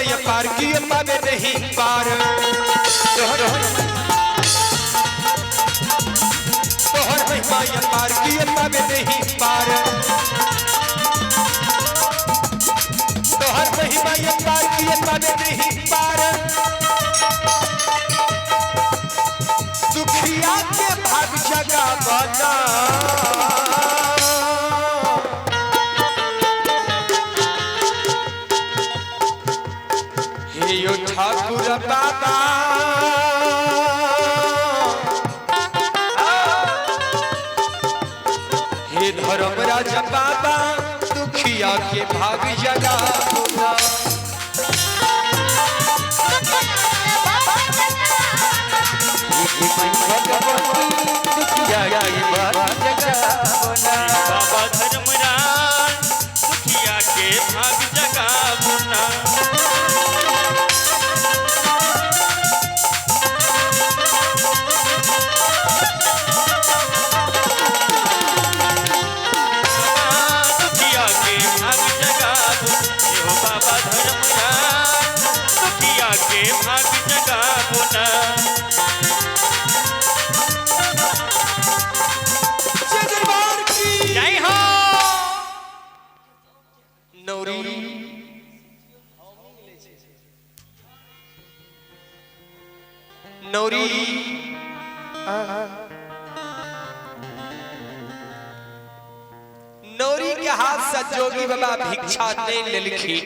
महिमा अपार की पावे नहीं पार। तोहर तोहर महिमा अपार की पावे नहीं पार। तोहर महिमा अपार की पावे नहीं पार। दुखिया के भाग जगावना। हे यो ठाकुर बाबा, हे धर्मराज बाबा, दुखिया के भाग जगावना। दुखिया के भाग जगावना। बाबा धर्मराज दुखिया के भाग जगावना। दुखिया के भाग जगावो, हे हो बाबा धर्मराज दुखिया के भाग जगावो ना। जय दरबार की। जय हो। नौरी नौरी नौरी के हाथ से जोगी बाबा भिक्षा नहीं लेलखी।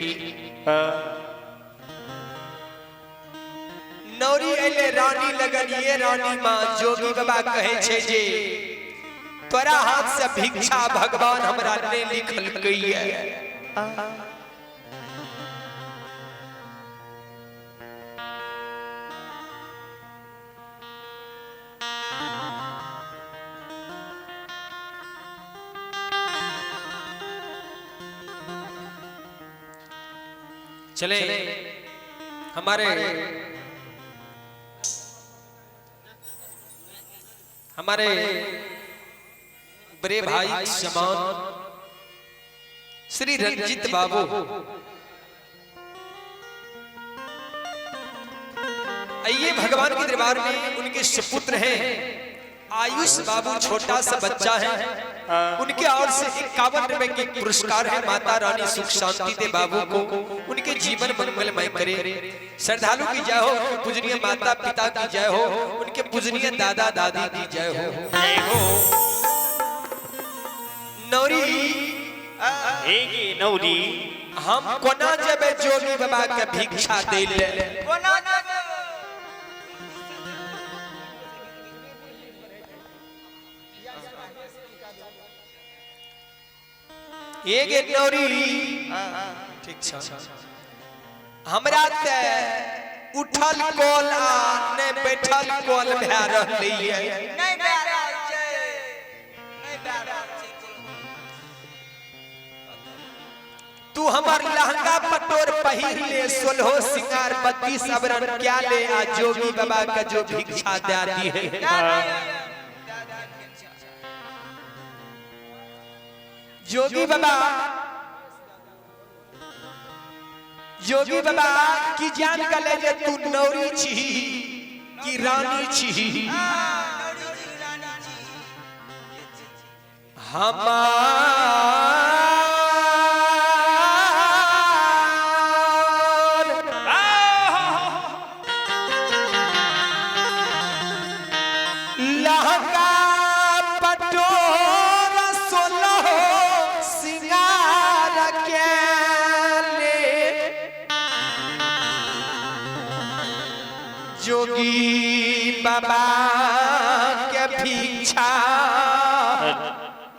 नौरी अले रानी लगन, ये रानी माँ जोगी बाबा कहे छे जे तोरा हाथ से भिक्षा भगवान हमरा नहीं लिखल है। चले हमारे हमारे बड़े भाई समान श्री रंजित बाबू आइए भगवान के दरबार में उनके सुपुत्र हैं आयुष बाबू, छोटा सा बच्चा है। उनके ओर से 51 रुपए के पुरस्कार है। माता रानी सुख शांति दे बाबू को, उनके जीवन मंगलमय करे। श्रद्धालु की जय हो, पूजनीय माता पिता की जय हो, उनके पूजनीय दादा दादी की जय हो। जय हो। नौरी हे गे नौरी, हम कोना जेबे जोगी बाबा के भिक्षा दे ले? कोना जेबै? एक एक नौरी ठीक छ, हमरा ते उठल कॉल आ ने बैठल कॉल भए रहलैए। नहि भए रहल छै, नहि भए रहल छै। तू हमर लहंगा पटोर पहिर ले, सोलहो सिंगार 32 अबरन क्या ले आ जोगी बाबा का जो भिक्षा दे दी है। जोगी बाबा जोगी बाबा की जान का ले जे तू नौरी छी कि रानी छी? हमार लहंगा पटोर सोलहो सिंगार के ले जोगी बाबा के भिक्षा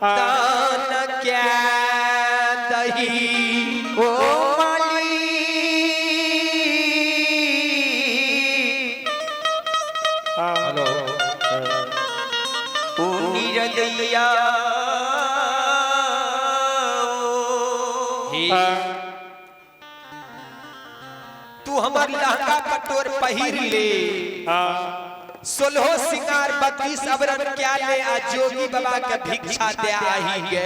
दान के दही। ओ माली, हेलो ओ निरदैया, तू हमर लहंगा पटोर पहिर ले, सोलहो सिंगार 32 अबरन क्या ले आ जोगी बाबा के भिक्षा दे आही गे।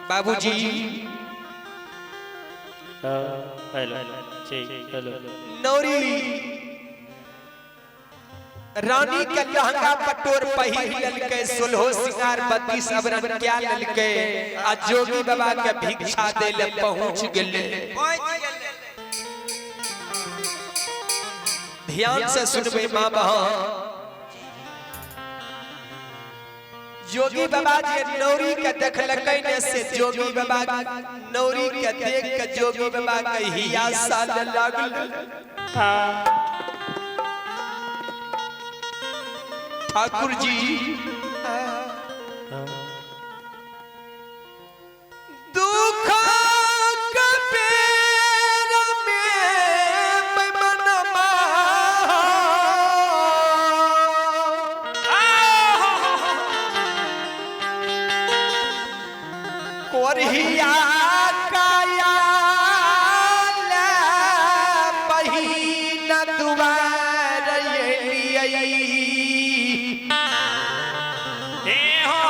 बाबूजी हेलो ठीक हेलो। नौरी रानी के लहंगा पटोर पहिर ललकै, सोलहो सिंगार 32 अबरन क्या ललकै आ जोगी बाबा के भिक्षा दे ले पहुंच गेलै। पहुंच गेलै। ध्यान से सुनबै माँ बहन। जोगी बाबा जे नौरी के देखलकै ने से जोगी बाबा नौरी के देख के जोगी बाबा के हिया साल लागल। ठाकुर जी दुख के बेर में बेमनमा कोरिया काया ले बहिन दुआर एलियै। हे हो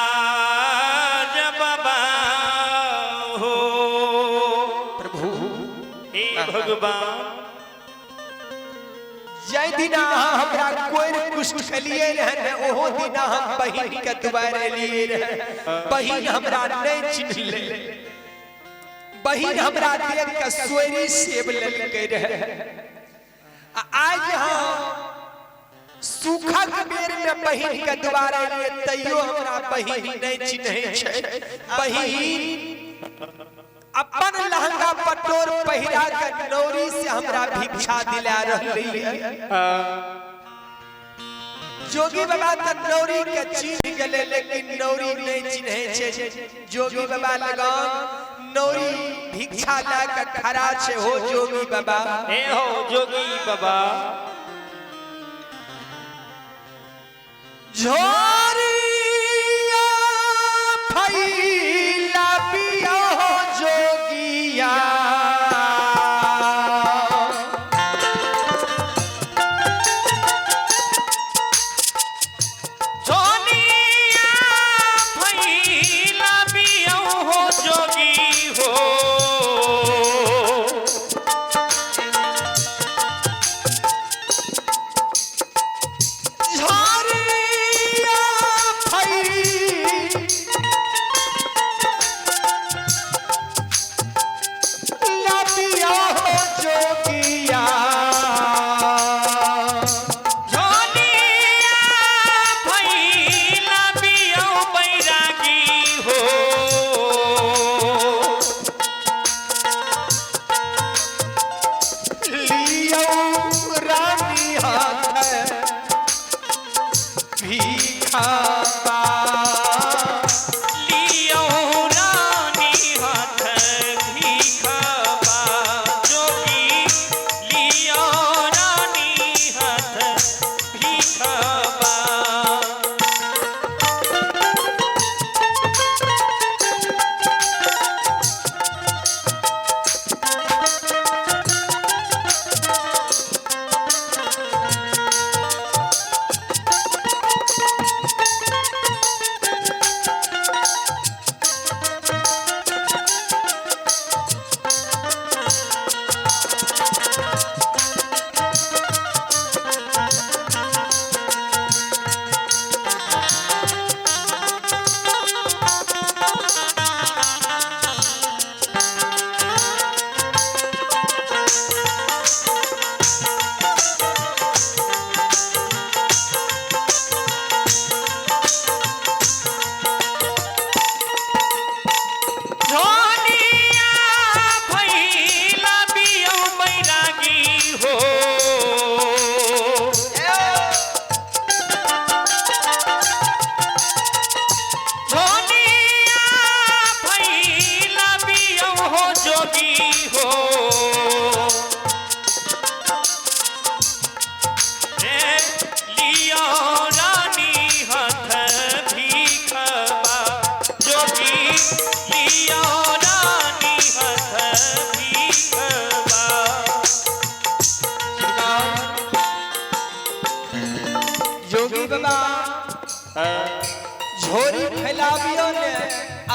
धर्मराज बाबा हो प्रभु हे भगवान। जय दिना हमरा कोई कुछ खेलिए रहे ने ओहो दिना हम बहिन के दुआर एलिए रहे। बहिन हमरा नहीं चिन्हले, बहिन हमरा देख के सोरी सेब लेलकै रहे। आ आज हम सुखक बेर में बहिन के दुआर एलिए तैयो हमरा बहिन नहीं चिन्है छै। बहिन अपन लहंगा पटोर पहिरा के नौरी से हमरा भिक्षा दिला रहली है। जोगी बाबा त नौरी के चिन्ह गेले लेकिन नौरी नहीं चिन्है छै। जोगी बाबा लगन नौरी भिक्षा लए के खड़ा छै। हो जोगी बाबा, हे हो जोगी बाबा। झोरिया फैला पियो जोगिया, झोलिया फैला बियौ हो जोगी हो। झोरिया फैला पियो जोगिया, झोलिया फैला बियौ बैरागी हो। लियो रानी हाथ भीखा लियौ रानी हाथ भीखबा जोगी।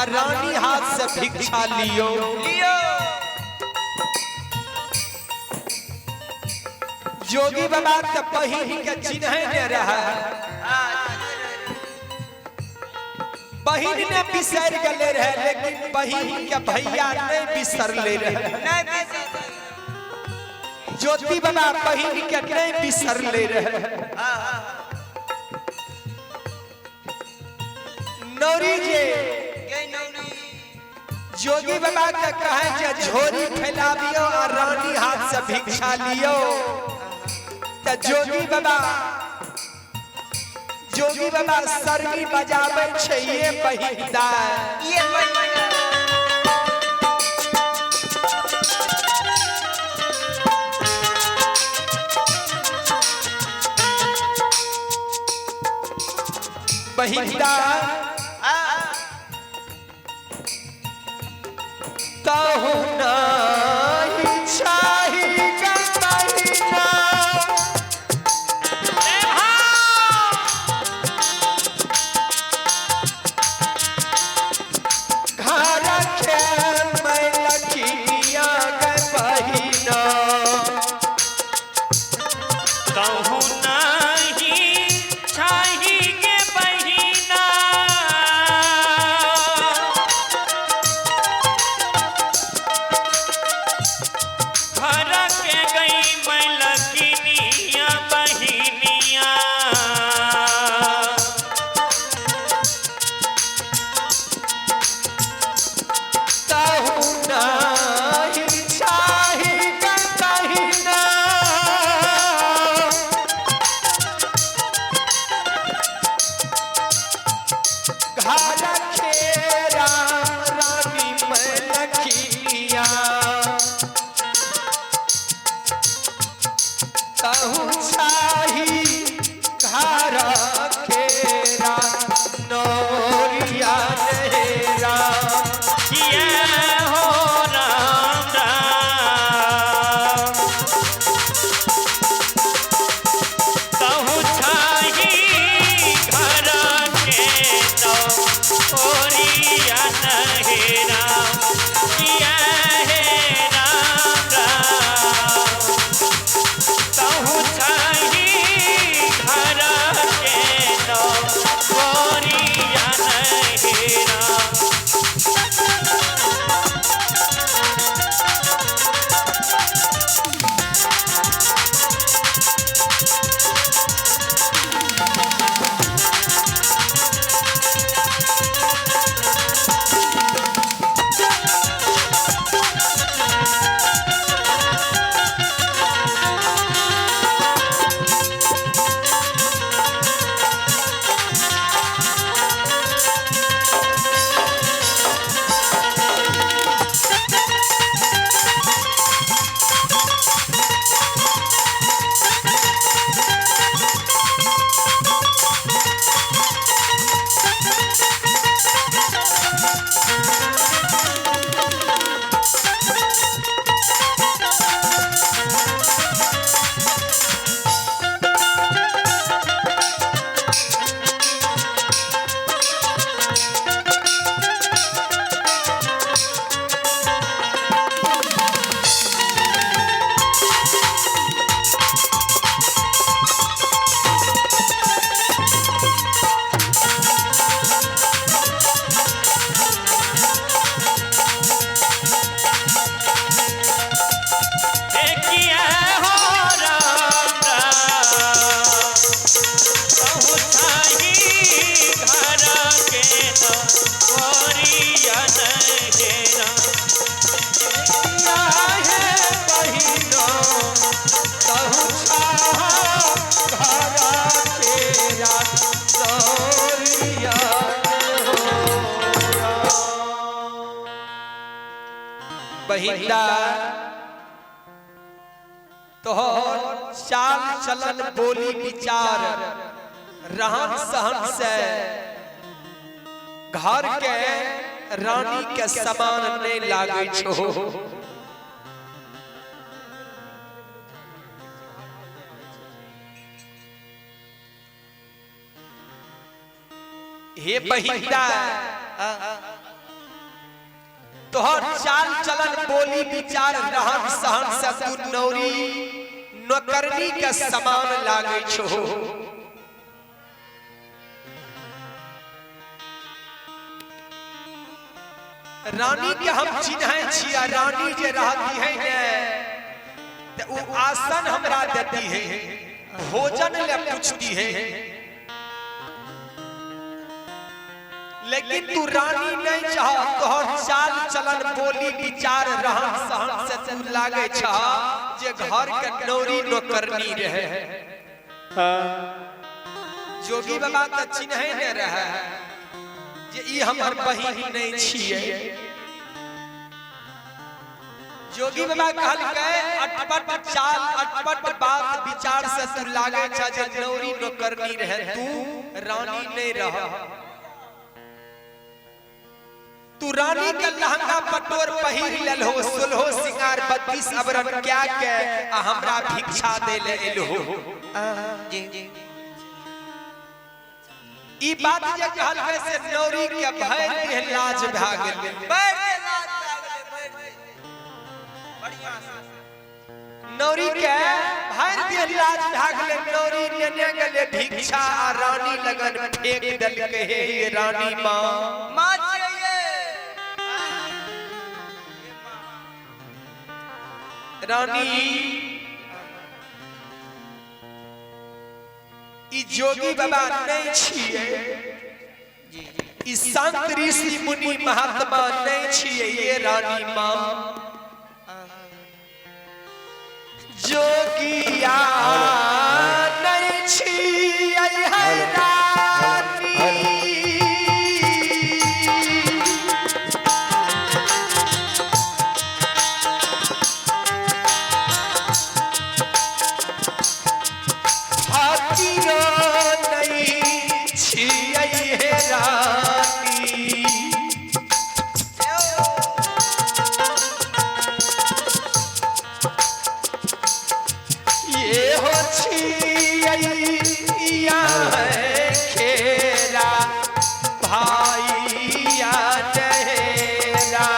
आ रानी हाथ से भिक्षा लियो। लियो। जोगी बाबा त बहिन के चिन्ह ने रहा। बहिन ने बिसर गले रहे, लेकिन बहिन के भैया नहीं बिसरले रहे। नहीं बिसर। ज्योति बाबा बहिन के नहीं बिसरले रहे। नौरी जे गई नौरी। जोगी बाबा के कहे जे झोरी फैलाबियो और रानी हाथ से भिक्षा लियो, त जोगी बाबा सरगी बजाबै छै ये बहिंदा। ये बहिंदा। बहिंदा तहु नाही चाही ग बहिना। घर के मैलखिया ग बहिना। कहूँ नहीं छाही के बहिना। घर के गई मलकिनिया बहिनिया। तहु नाही चाही ग बहिना। घर खेरा रानी मलखिया। तहु चाही घर खेरा नौरिया नेहरा। किया हो राम राम। कहूँ छाही घर के तो ओरिया नहेरा। किया हे राम राम। कहूँ छाही घर के तो ओरिया नहेरा। किया हो राम राम। कहूँ छाही घर के तो ओरिया नहेरा। हे बहिनो तहु छाहा घर केरा नौरिया बहिंदा। तोहर चाल चलन बोली विचार रहन सहन से घर के रानी के समान नहीं लागे छो। हे बहिंदा तोहर चाल चलन बोली विचार रहन सहन से तू नौरी नौकरनी के समान लागे छो। रानी के हम चिन्है छी आ रानी जे रहती है ने ते उ आसन हमरा देती है, भोजन ले पूछती है, लेकिन तू रानी नहीं चाह। तोहर चाल चलन बोली विचार रहन सहन से तू लागे छह जे घर के नौरी नौकरनी रहे। जोगी बाबा तो चिन्है ने रहे जे ई हमर बहिन नहीं छियै। जोगी बाबा कहलकै अटपट चाल अटपट बात विचार से तू लागे छ जे नौरी नौकरनी रहे, तू रानी नहीं रह। तू रानी के लहंगा पटोर पहिर लेलहो, सोलहो सिंगार 32 अबरन क्या के आ हमरा भिक्षा दे ले एलहो। ई बात जे कहलकै से नौरी के भय के लाज भए गेलै। बैठ के लाज भए गेलै, बैठ के। बढ़िया से। नौरी के भरि देह लाज भए गेलै। नौरी नेने गेलै भिक्षा आ रानी लगन फेंक देलकै, हे ये रानी माँ। माँ छियै ये। रानी ई जोगी बाबा नहीं छियै, ई संत ऋषि मुनि महात्मा नहीं छियै ये रानी माँ। जोगिया नहीं छियै है रानी, फकीरो नहीं छियै हे रानी। ये हो छियै या खेरा भाइया नहेरा।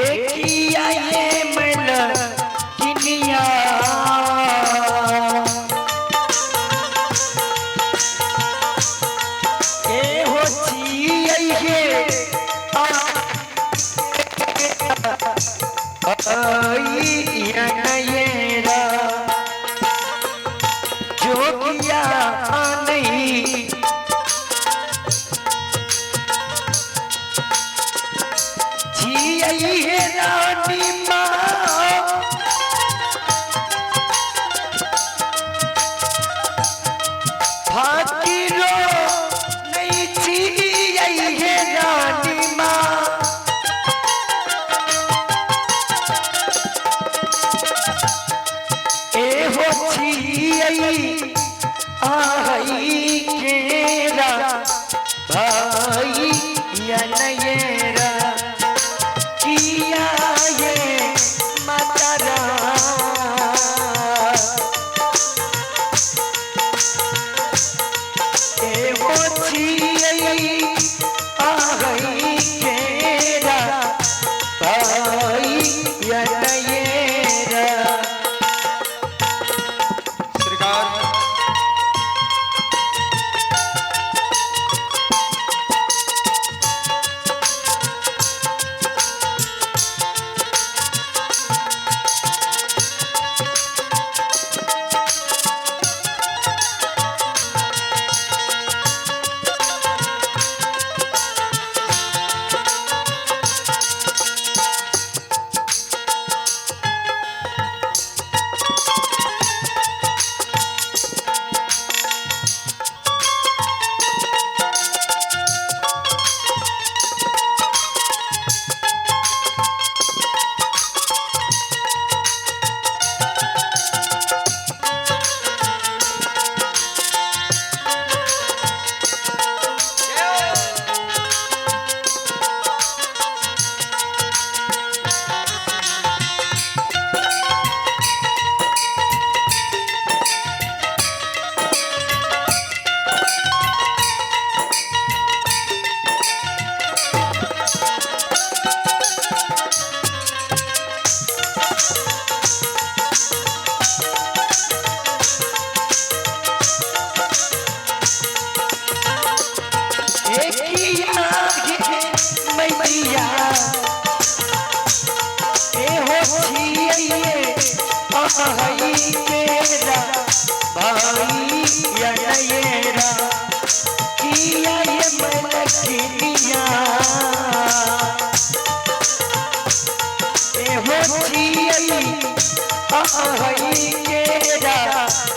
एकिया ये मन किनिया, ए हो छियै हे आ नयरा, जोगिया नहीं छियै हे रानी माँ। फकीरो नहीं छियै हे रानी माँ। ए हो छियै आई केरा भाई या नयरा, किया ये माता राम। ए हो छियै आई केरा भाई या नयरा। सरकार छियै अहै केरा भाई यनयरा किया ये मलकिनिया एहो छियै अहै केरा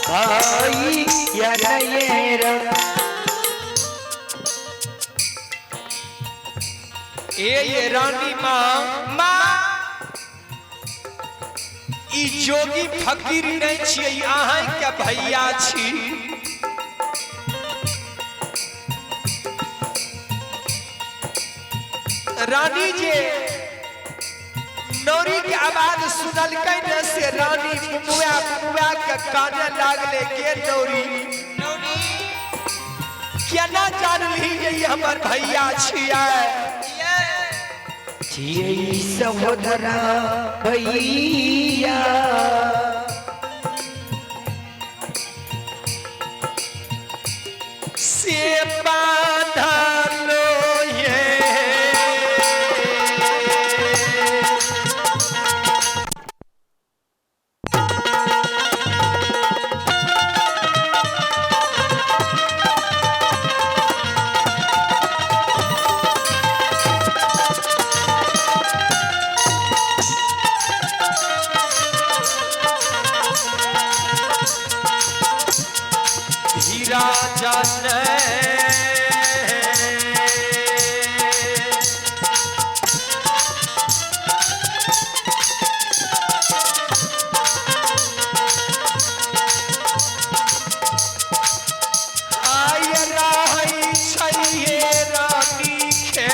भाई यनयरा। ए ये रानी माँ माँ ई जोगी फकीर नहीं छियै, अहाँ के भैया छी। रानी जे नौरी के आवाज सुनलकै ने से रानी बुआ बुआ के काने लागले के नौरी नौरी केना जानली जे ई हमर भैया छियै। ये छियै सहोदरा भैया से बांधलो ये हीरा जाने आय रहै छैये रानी के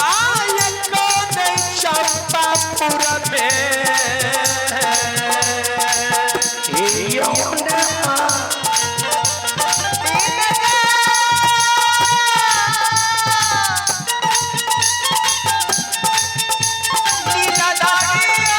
आय कोने चंपापुर में। हे यमुना नीला दागिया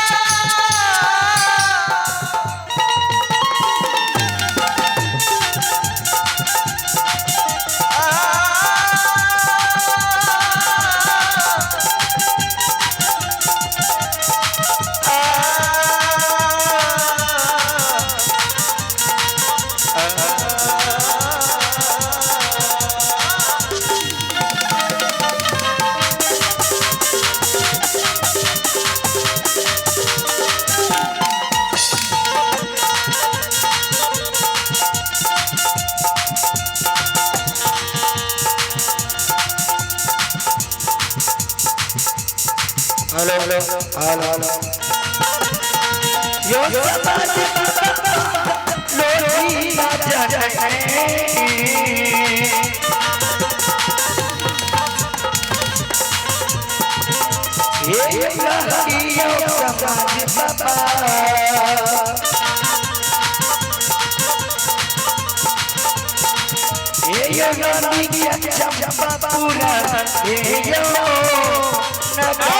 हेलो हेलो हेलो हेलो यो समाज बाबा लोरी जाने हे लहरियो समाज बाबा हे यो नदी के चंपापुरा हे यो नगर।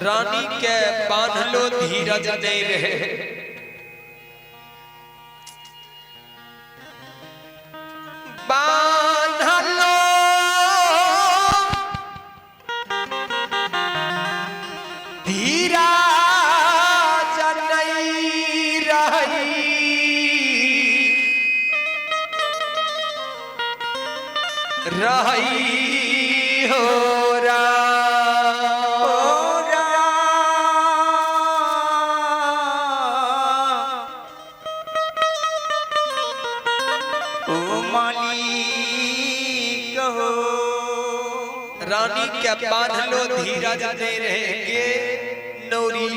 रानी के बांधलो धीरज नहीं रहे। बांधलो धीराज नहीं रही रही हो राम। ओ मालिक हो रानी के बांधलो धीरज नहीं रहेंगे नौरी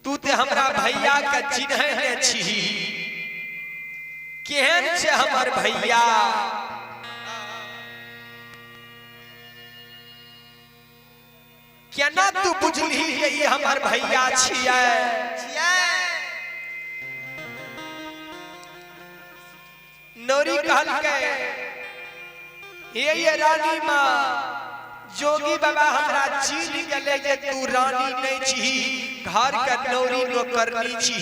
तू ते हमरा भैया के चिन्ह ने छी, केहन छै हमर भैया। केना तू बुझली जे ई हमर भैया छियै। नौरी कहलकै ये रानी माँ जोगी बाबा हमरा चिन्ह गेलै जे तू रानी नहीं छी, घर के नौरी नौकरनी छी।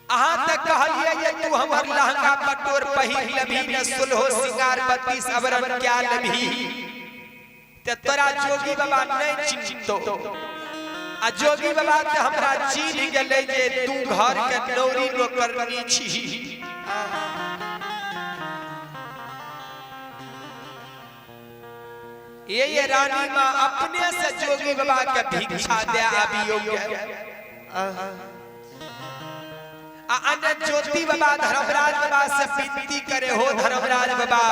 अहाँ तऽ कहलियै जे तू हमर लहंगा पटोर पहिर लेबही ने, सोलहो सिंगार 32 अबरन क्या लेबही, ते तोरा जोगी बाबा नहीं चिन्हतो। आ जोगी बाबा ते हमरा चिन्ह गेलै जे तू घर के नौरी नौकरनी छी। ये रानी माँ अपने से जोगी बाबा के भिक्षा दे आबियो के। आ अन्य ज्योति बाबा धर्मराज बाबा से विनती करे, हो धर्मराज बाबा,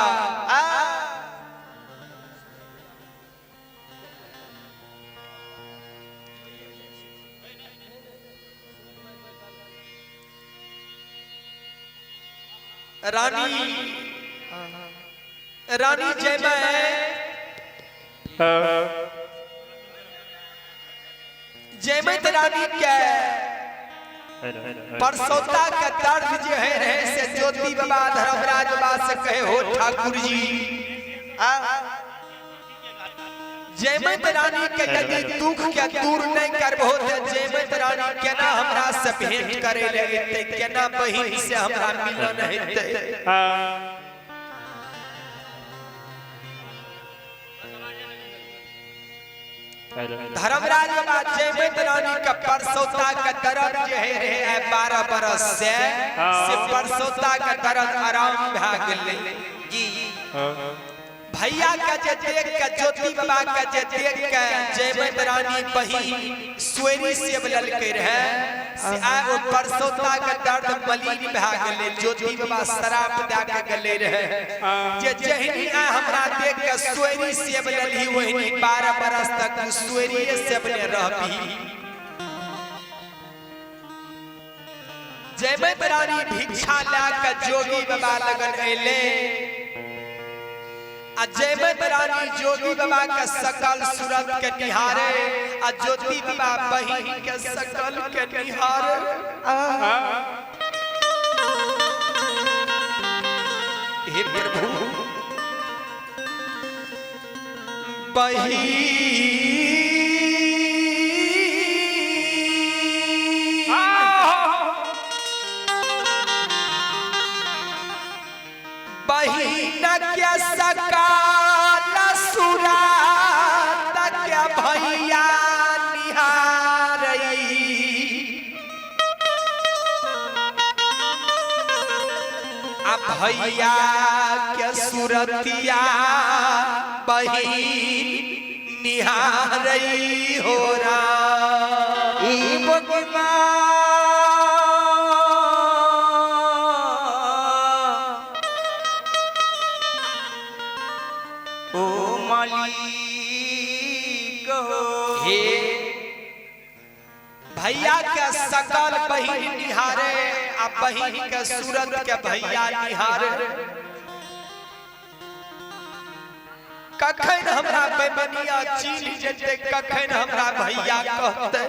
रानी रानी जयमय जयमय रानी के परसौता के दर्द जे है रहे से ज्योति बाबा धर्मराज बाबा से कहे, हो ठाकुर जी, जयमत रानी के यदि दुख के दूर नहीं करबो ते जयमत रानी केना हमरा से भेंट करे ले एतै, केना बहिन से हमरा मिलन हेतै। धर्मराज बाबा जयमत रानी के परसौता के दर्द जे है रहे आइ 12 बरस से परसौता के दर्द आराम भए गेलै। जी भैया के जे देख के, ज्योति बाबा के जे देख के जयमत रानी बहिन सोरी सेब ललकै रहे से आइ ओ परसौता के दर्द मलिन भए गेलै। ज्योति बाबा शराप दए के गेलै रहे जे जहिनी आइ हमरा देख के सोरी सेब ललही ओहिनी 12 बरस तक सोरिये सेबने रहबही। जयमत रानी भिक्षा लए के जोगी बाबा लगन अयलै आ जयमत रानी जोगी बाबा के सकल सूरत के निहारे आ ज्योति बाबा बहिन के सकल के निहारे। हे प्रभु, बहिन बहिन के सकाल सुरात के भैया निहारई, आ भैया के सुरतिया बहिन निहारई हो राम। ई बगमा ओ मालिक हो। हे भैया के सकल बहिन निहारे आ बहिन के सूरत के भैया निहारे। कखन हमरा बेमनिया चिन्ह जेतै, कखन हमरा भैया कहतै।